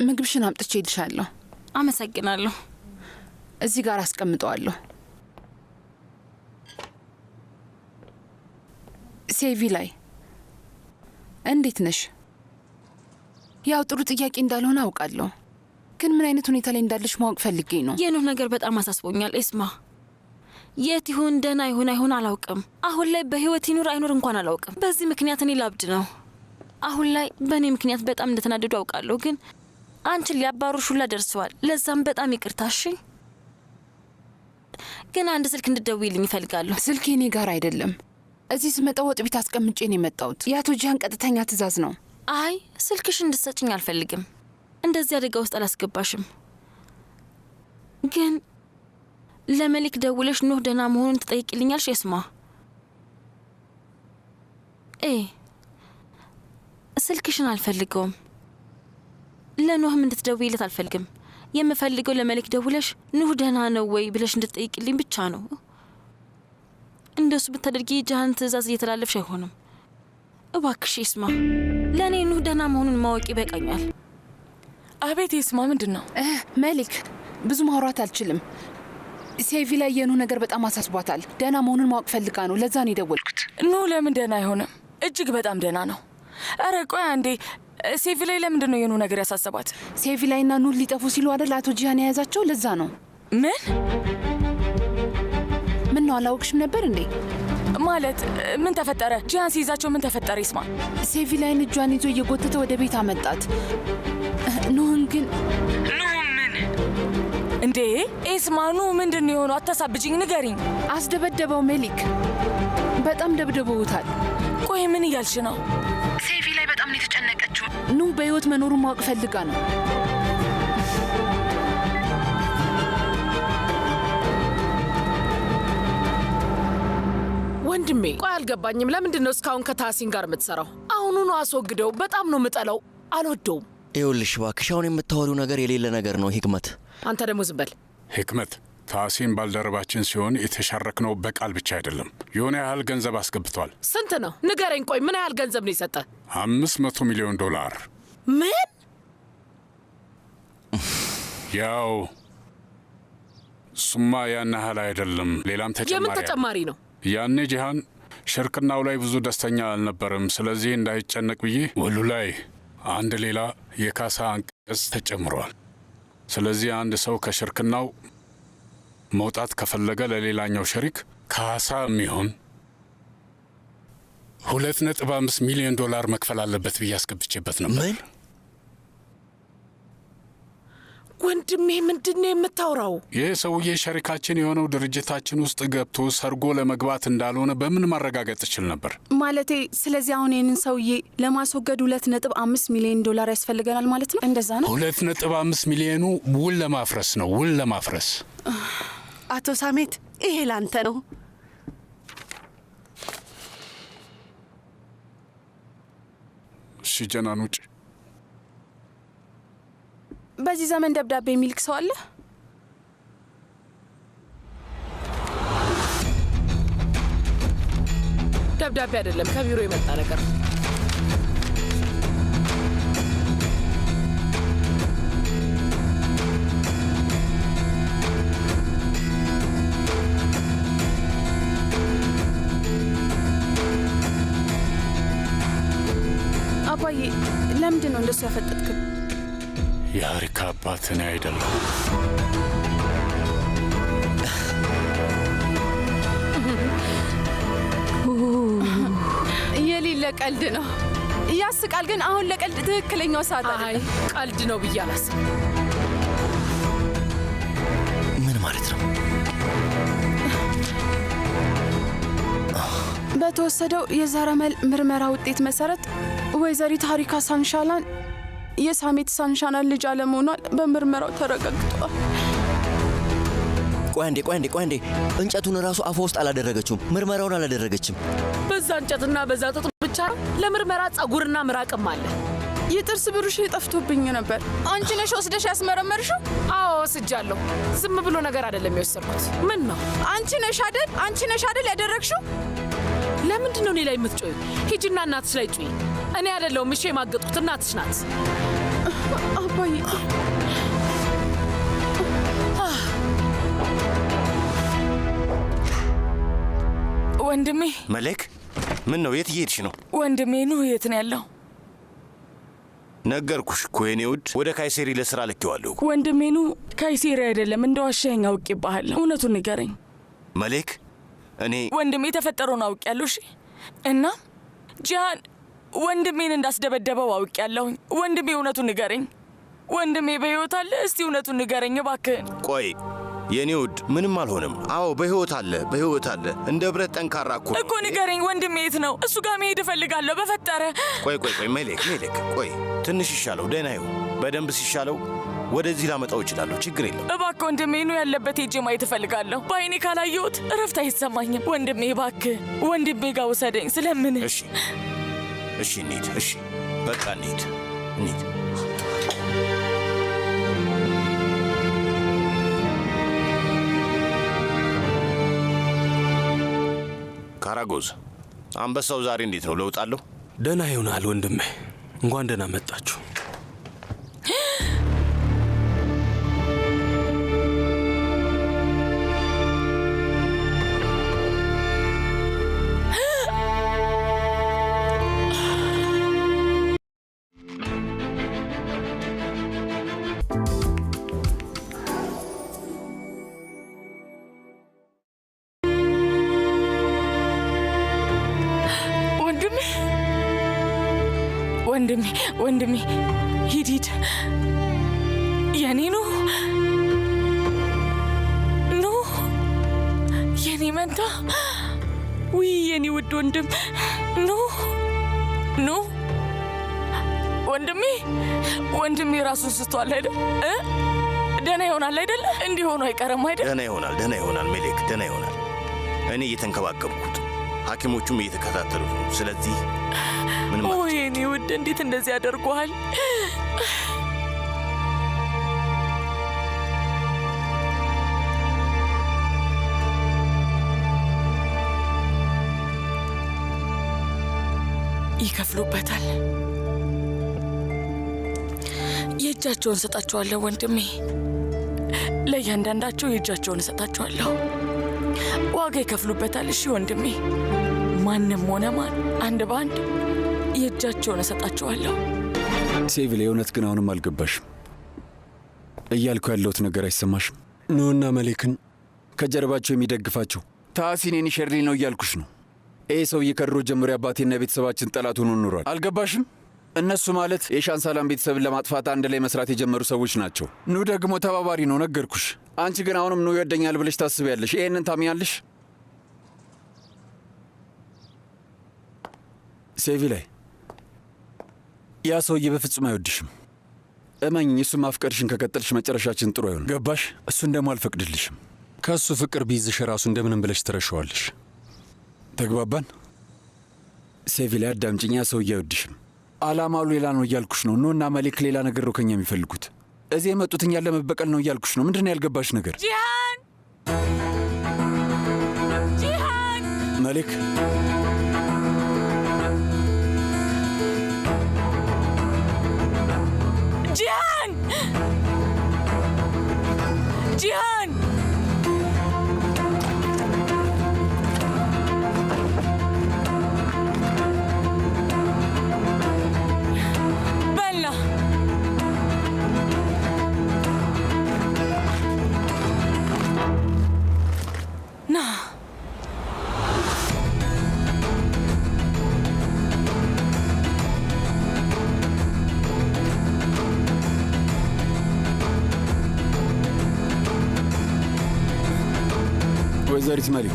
ምግብሽን አምጥቼ ይልሻለሁ። አመሰግናለሁ። እዚህ ጋር አስቀምጠዋለሁ። ሴቪ ላይ እንዴት ነሽ? ያው ጥሩ ጥያቄ እንዳልሆነ አውቃለሁ፣ ግን ምን አይነት ሁኔታ ላይ እንዳለሽ ማወቅ ፈልጌ ነው። የኑህ ነገር በጣም አሳስቦኛል ኤስማ። የት ይሁን ደህና ይሁን አይሁን አላውቅም። አሁን ላይ በህይወት ይኑር አይኑር እንኳን አላውቅም። በዚህ ምክንያት እኔ ላብድ ነው። አሁን ላይ በእኔ ምክንያት በጣም እንደተናደዱ አውቃለሁ፣ ግን አንቺን ሊያባሩሽ ሁላ ደርሰዋል። ለዛም በጣም ይቅርታ እሺ። ግን አንድ ስልክ እንድትደውይልኝ እፈልጋለሁ። ስልኬ እኔ ጋር አይደለም። እዚህ ስመጣ ወጥ ቤት አስቀምጬ ነው የመጣሁት። የአቶ ጂያን ቀጥተኛ ትእዛዝ ነው። አይ ስልክሽ እንድትሰጭኝ አልፈልግም። እንደዚህ አደጋ ውስጥ አላስገባሽም። ግን ለመሊክ ደውለሽ ኑህ ደህና መሆኑን ትጠይቅልኛልሽ? ኤስማ ስልክሽን አልፈልገውም። ለኑህም እንድትደውይለት አልፈልግም። የምፈልገው ለመሊክ ደውለሽ ኑህ ደህና ነው ወይ ብለሽ እንድትጠይቅልኝ ብቻ ነው። እንደሱ ብታደርጊ የጂሃን ትእዛዝ እየተላለፍሽ አይሆንም። እባክሽ ኤስማ፣ ለእኔ ኑህ ደህና መሆኑን ማወቅ ይበቃኛል። አቤት ኤስማ፣ ምንድን ነው? መሊክ፣ ብዙ ማውራት አልችልም። ሴቪ ላይ የኑህ ነገር በጣም አሳስቧታል። ደህና መሆኑን ማወቅ ፈልጋ ነው። ለዛ ነው የደወልኩት። ኑህ ለምን ደህና አይሆንም? እጅግ በጣም ደህና ነው። ኧረ ቆይ አንዴ፣ ሴቪ ላይ ለምንድን ነው የኑህ ነገር ያሳሰባት? ሴቪ ላይና ኑህ ሊጠፉ ሲሉ አይደል አቶ ጂሃን የያዛቸው? ለዛ ነው። ምን ምን ነው አላወቅሽም ነበር እንዴ? ማለት ምን ተፈጠረ? ጂሃን ሲይዛቸው ምን ተፈጠረ? ይስማ ሴቪ ላይን እጇን ይዞ እየጎተተ ወደ ቤት አመጣት። ኑህን ግን ኑህ ምን እንዴ? ኤስማ ኑህ ምንድን ነው የሆነው? አታሳብጅኝ፣ ንገሪኝ። አስደበደበው ሜሊክ፣ በጣም ደብድበውታል። ቆይ ምን እያልሽ ነው? ሴቪ ላይ በጣም ነው የተጨነቀችው። ኑህ በህይወት መኖሩን ማወቅ ፈልጋ ነው። ወንድሜ ቆይ አልገባኝም። ለምንድን ነው እስካሁን ከታሲን ጋር የምትሰራው? አሁኑኑ አስወግደው። በጣም ነው የምጠላው፣ አልወደውም። ይኸውልሽ እባክሽ አሁን የምታወሪው ነገር የሌለ ነገር ነው ሂክመት። አንተ ደግሞ ዝም በል ሂክመት። ታሲን ባልደረባችን ሲሆን የተሻረክነው በቃል ብቻ አይደለም። የሆነ ያህል ገንዘብ አስገብቷል። ስንት ነው ንገረኝ። ቆይ ምን ያህል ገንዘብ ነው የሰጠ? 500 ሚሊዮን ዶላር። ምን? ያው እሱማ ያን ያህል አይደለም። ሌላም ተጨማሪ። የምን ተጨማሪ ነው? ያኔ ጂሃን ሽርክናው ላይ ብዙ ደስተኛ አልነበርም። ስለዚህ እንዳይጨነቅ ብዬ ውሉ ላይ አንድ ሌላ የካሳ አንቀጽ ተጨምሯል። ስለዚህ አንድ ሰው ከሽርክናው መውጣት ከፈለገ ለሌላኛው ሸሪክ ካሳ የሚሆን 2.5 ሚሊዮን ዶላር መክፈል አለበት ብዬ አስገብቼበት ነበር። ምን? ወንድሜ ምንድን ነው የምታወራው? ይህ ሰውዬ ሸሪካችን የሆነው ድርጅታችን ውስጥ ገብቶ ሰርጎ ለመግባት እንዳልሆነ በምን ማረጋገጥ እችል ነበር? ማለቴ ስለዚህ አሁን ይህንን ሰውዬ ለማስወገድ 2.5 ሚሊዮን ዶላር ያስፈልገናል ማለት ነው? እንደዛ ነው። 2.5 ሚሊዮኑ ውል ለማፍረስ ነው፣ ውል ለማፍረስ። አቶ ሳሜት ይሄ ላንተ ነው። እሺ ጀናን ውጭ። በዚህ ዘመን ደብዳቤ የሚልክ ሰው አለ? ደብዳቤ አይደለም፣ ከቢሮ የመጣ ነገር ነው። ለምንድን ነው እንደሱ ያፈጠጥክብ? የሀሪካ አባት እኔ አይደለሁም። የሌለ ቀልድ ነው። ያስቃል፣ ግን አሁን ለቀልድ ትክክለኛው ሰዓት አይደለም። ቀልድ ነው ብዬ አላስብም። ምን ማለት ነው? በተወሰደው የዘረመል ምርመራ ውጤት መሰረት ወይዘሪት ሀሪካ ሳንሻላን የሳሜት ሳንሻላን ልጅ አለመሆኗን በምርመራው ተረጋግጧል። ቆይ አንዴ፣ ቆይ አንዴ፣ ቆይ አንዴ። እንጨቱን ራሱ አፏ ውስጥ አላደረገችውም። ምርመራውን አላደረገችም። በዛ እንጨትና በዛ ጥጥ ብቻ ነው ለምርመራ ጸጉርና ምራቅም አለ። የጥርስ ብሩሽ ጠፍቶብኝ ነበር። አንቺ ነሽ ወስደሽ ያስመረመርሽው? አዎ ወስጃለሁ። ዝም ብሎ ነገር አይደለም የወሰድኩት። ምን ነው አንቺ ነሽ አይደል? አንቺ ነሽ አይደል ያደረግሽው? ለምንድን ነው እኔ ላይ የምትጮዩ? ሂጂና እናትሽ ላይ ጩይ። እኔ አይደለሁም እሺ የማገጥኩት፣ እናትሽ ናት። አባዬ ወንድሜ መሌክ፣ ምን ነው? የት እየሄድሽ ነው? ወንድሜ ኑህ የት ነው ያለው? ነገርኩሽ እኮ የኔ ውድ፣ ወደ ካይሴሪ ለስራ ልኬዋለሁ። ወንድሜ ኑህ ካይሴሪ አይደለም፣ እንደዋሸኸኝ አውቄብሃለሁ። እውነቱን ንገረኝ መሌክ። እኔ ወንድሜ የተፈጠረውን አውቄያለሁ። እሺ። እና ጂሃን ወንድሜን እንዳስደበደበው አውቄያለሁኝ። ወንድሜ እውነቱን ንገረኝ። ወንድሜ በሕይወት አለ? እስቲ እውነቱን ንገረኝ እባክህን። ቆይ የኔ ውድ፣ ምንም አልሆነም። አዎ በሕይወት አለ፣ በሕይወት አለ። እንደ ብረት ጠንካራ እኮ እኮ ንገረኝ ወንድሜ የት ነው? እሱ ጋር መሄድ እፈልጋለሁ በፈጠረ። ቆይ ቆይ ቆይ መሌክ፣ መሌክ ቆይ ትንሽ ይሻለው፣ ደህና ይሁን። በደንብ ሲሻለው ወደዚህ ላመጣው እችላለሁ። ችግር የለም። እባክህ ወንድሜ ኑ ያለበት ሄጄ ማየት እፈልጋለሁ። በአይኔ ካላየሁት እረፍት አይሰማኝም። ወንድሜ እባክህ ወንድሜ ጋር ውሰደኝ ስለምን። እሺ እሺ፣ እንሂድ። እሺ በቃ እንሂድ፣ እንሂድ። ካራጎዝ፣ አንበሳው ዛሬ እንዴት ነው? ለውጥ አለው? ደህና ይሆናል ወንድሜ። እንኳን ደህና መጣችሁ። ወንድሜ ወንድሜ ወንድሜ ሂድ ሂድ። የኔ ኑ ኑ የኔ መንታ፣ ውይ የኔ ውድ ወንድም ኑ ኑ ወንድሜ ወንድሜ ራሱን ስቷል አይደል? ደህና ይሆናል አይደለ? እንዲህ ሆኖ አይቀርም አይደል? ደህና ይሆናል፣ ደህና ይሆናል ሜሌክ፣ ደህና ይሆናል። እኔ እየተንከባከብኩት፣ ሐኪሞቹም እየተከታተሉት ነው። ስለዚህ ምንም ኦ የኔ ውድ እንዴት እንደዚህ ያደርገዋል? ይከፍሉበታል። የእጃቸውን እሰጣቸዋለሁ ወንድሜ፣ ለእያንዳንዳቸው የእጃቸውን እሰጣቸዋለሁ። ዋጋ ይከፍሉበታል። እሺ ወንድሜ፣ ማንም ሆነ ማን አንድ በአንድ የእጃቸውን እሰጣቸዋለሁ። ሴቪል፣ የእውነት ግን አሁንም አልገባሽም። እያልኩ ያለሁት ነገር አይሰማሽም? ኑና መሌክን ከጀርባቸው የሚደግፋቸው ታሲን የኒሸርሊ ነው እያልኩሽ ነው። ይህ ሰውዬ ከድሮ ጀምሮ የአባቴና የቤተሰባችን ጠላት ሆኖ ኖሯል። አልገባሽም? እነሱ ማለት የሻንሳላን ቤተሰብን ለማጥፋት አንድ ላይ መስራት የጀመሩ ሰዎች ናቸው። ኑ ደግሞ ተባባሪ ነው፣ ነገርኩሽ። አንቺ ግን አሁንም ኑ ይወደኛል ብለሽ ታስቢያለሽ። ይሄንን ታምኛለሽ? ሴቪ ላይ ያ ሰውዬ በፍጹም አይወድሽም። እመኝ፣ እሱ ማፍቀድሽን ከቀጠልሽ መጨረሻችን ጥሩ አይሆንም። ገባሽ? እሱን ደግሞ አልፈቅድልሽም። ከእሱ ፍቅር ቢይዝሽ ራሱ እንደምንም ብለሽ ትረሸዋለሽ። ተግባባን? ሴቪ ላይ አዳምጪኝ። ያ ሰውዬ አይወድሽም። አላማው ሌላ ነው እያልኩሽ ነው። ኖና መሌክ ሌላ ነገር ነው ከኛ የሚፈልጉት። እዚህ የመጡት እኛን ለመበቀል ነው እያልኩሽ ነው። ምንድን ነው ያልገባሽ ነገር? ጂሃን፣ ጂሃን፣ መሌክ ጂሃን፣ ጂሃን፣ ወይዘሪት መሊክ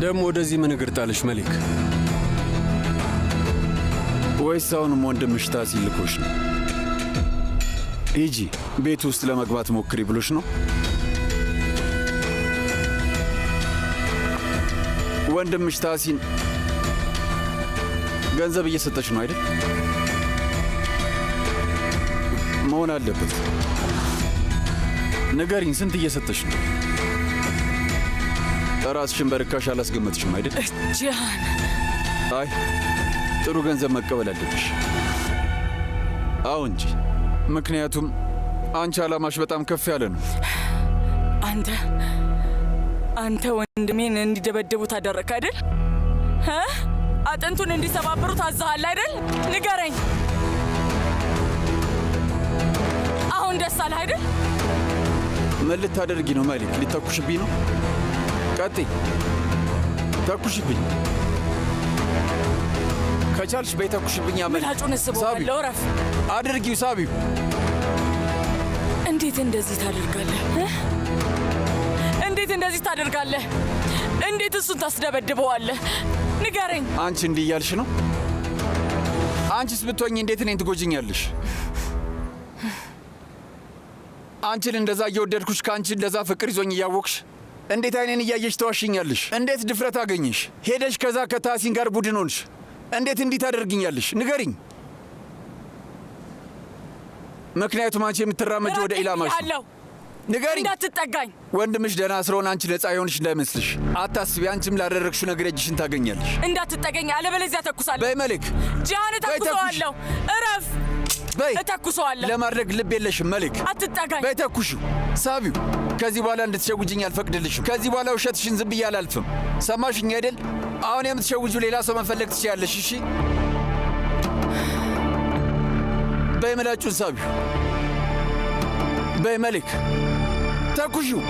ደግሞ ወደዚህ ምን እግር ጣለሽ? መሊክ ወይስ አሁንም ወንድምሽ ታሲን ልኮሽ ነው? ሂጂ ቤት ውስጥ ለመግባት ሞክሪ ብሎሽ ነው? ወንድምሽ ታሲን ገንዘብ እየሰጠች ነው አይደል? መሆን አለበት። ንገሪኝ፣ ስንት እየሰጠች ነው? ራስሽን በርካሽ አላስገመትሽም አይደል? ጂሃን፣ አይ ጥሩ ገንዘብ መቀበል አለብሽ። አዎ እንጂ፣ ምክንያቱም አንቺ ዓላማሽ በጣም ከፍ ያለ ነው። አንተ አንተ ወንድሜን እንዲደበድቡት አደረግክ አይደል? እ? አጥንቱን እንዲሰባብሩት አዘሃል አይደል? ንገረኝ። አሁን ደስ አለህ አይደል? ምን ልታደርጊ ነው መሊክ? ሊተኩሽብኝ ነው? ቀጥይ፣ ተኩሽብኝ። ከቻልሽ በይ ተኩሽብኝ። መሊክ፣ ምላጩን እስበዋለሁ። እረፍ። አድርጊው፣ ሳቢው። እንዴት እንደዚህ ታደርጋለህ? እ? እንዴት እንደዚህ ታደርጋለህ? እንዴት እሱን ታስደበድበዋለህ? ንገረኝ። አንቺ እንዲህ እያልሽ ነው? አንቺስ ብትሆኚ እንዴት እኔን ትጎጂኛለሽ? አንቺን እንደዛ እየወደድኩሽ ከአንቺ እንደዛ ፍቅር ይዞኝ እያወቅሽ እንዴት አይኔን እያየሽ ተዋሽኛለሽ? እንዴት ድፍረት አገኘሽ? ሄደሽ ከዛ ከታሲን ጋር ቡድን ሆንሽ። እንዴት እንዲህ ታደርግኛለሽ? ንገሪኝ። ምክንያቱም አንቺ የምትራመጂው ወደ ኢላማሽ ነው። ንገሪኝ። እንዳትጠጋኝ። ወንድምሽ ደህና ስለሆነ አንቺ ነፃ የሆንሽ እንዳይመስልሽ። አታስቢ። አንቺም ላደረግሽው ነገር እጅሽን ታገኛለሽ። እንዳትጠገኝ፣ አለበለዚያ እተኩሳለሁ። በይ መሊክ፣ ጂሃን፣ እተኩሰዋለሁ። እረፍ። በይ፣ እተኩሰዋለሁ። ለማድረግ ልብ የለሽም መሊክ። አትጠጋኝ። በይ ተኩሺው፣ ሳቢው። ከዚህ በኋላ እንድትሸውጅኝ አልፈቅድልሽም። ከዚህ በኋላ ውሸትሽን ዝም ብዬ አላልፍም። ሰማሽኝ አይደል? አሁን የምትሸውጁ ሌላ ሰው መፈለግ ትችያለሽ። እሺ በይ፣ ምላጩን ሳቢው። በይ መሊክ፣ ተኩሺው።